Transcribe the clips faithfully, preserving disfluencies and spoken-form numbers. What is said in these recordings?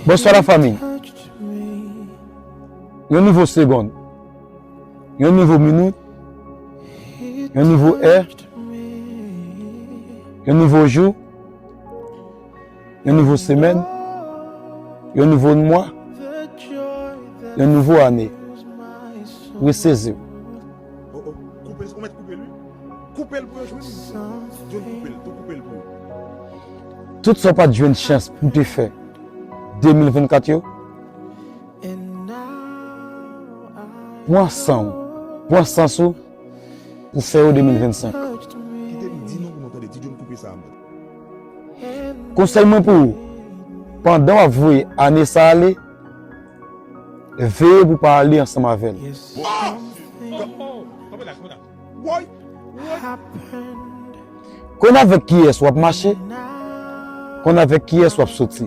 Bonswa lafanmi. Yon nouvo segonn, yon nouvo minit, yon nouvo è, yon nouvo jou, yon nouvo semèn, yon nouvo mwa, yon nouvo ane. Resezi w. Oh, oh, koupe l, ou mèt koupe l, wi. Koupe l pou yo jwenn li. John, koupe l, tou koupe l pou yo. Tout sa w pa t jwenn chans pou te fè de mil vennkat yo, pran san w, pran sans ou pou fè yo de mil vennsenk. Kite m di non pou nou tande, ti John koupe sa a, mwen. Konsèy mwen pou ou, pandan w ap voye ane sa ale, veye pou w pa ale ansanm avè l. Woy! Konn avèk kiyès w ap mache, konn avèk kiyès w ap soti.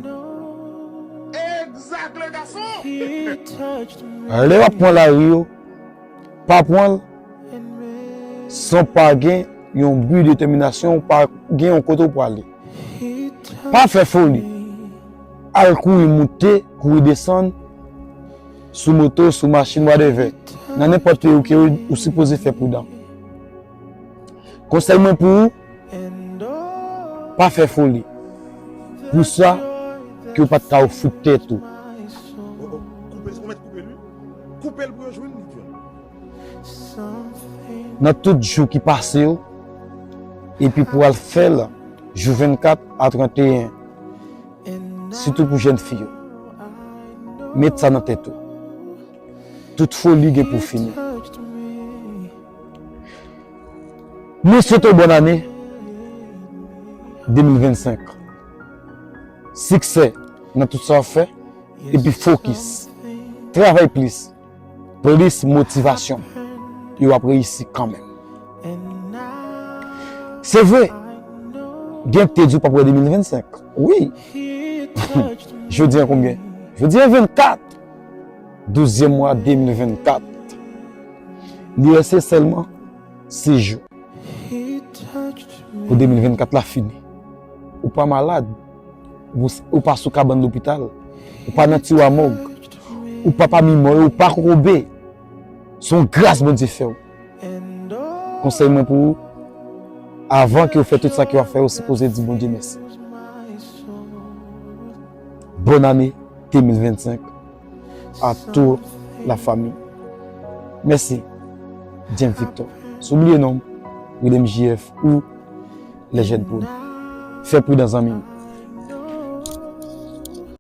Egzak, le gason! Lè w ap pran lari yo, pa pran l san w pa gen yon bi, detèminasyon, w pa gen yon kote w prale. Pa fè foli. Al kouri moute, kouri desann, sou moto, sou machin, whatever. Nan nenpòt peyi ou ke ou, ou sipoze fè pridan. Konsèy mwen pou ou, pa fè foli. Pou sa ke w pa t ka ofri tèt ou. Oh, oh, koupe, ou mèt koupe l, wi. Koupe l pou yo jwenn li, John. Nan tout jou ki pase yo, epi pou al fè l jou vennkat a trannteyen, sitou pou jèn fi yo. Met sa nan tèt ou. Tout foli gen pou fini. Mwen swete w bòn ane de mil vennsenk. Siksè nan tout sa w ap fè, epi fokis. Travay plis, plis motivasyon, e w ap reyisi kanmenm. Se vre, gen ki te di w p ap wè de mil vennsenk. Wi. Jodi a konbyen? Jodi a vennkat. Douzyèm mwa de mil vennkat. Li reste sèlman sis jou pou de mil vennkat la fini. Ou pa malad, ou, ou pa sou kabann lopital, ou pa nan tiwa mòg, ou pa pami mò yo, ou pa kokobe. Se yon gras Bondye fè w. Konsèy mwen pou ou, avan ke w fè tout sa ke w ap fè, ou sipoze di Bondye mèsi. Bòn ane de mil vennsenk a tout la fami. Mèsi. James Victor. Si w bliye non m, rele m J F ou Legend Prod. Fè pridan zanmi m.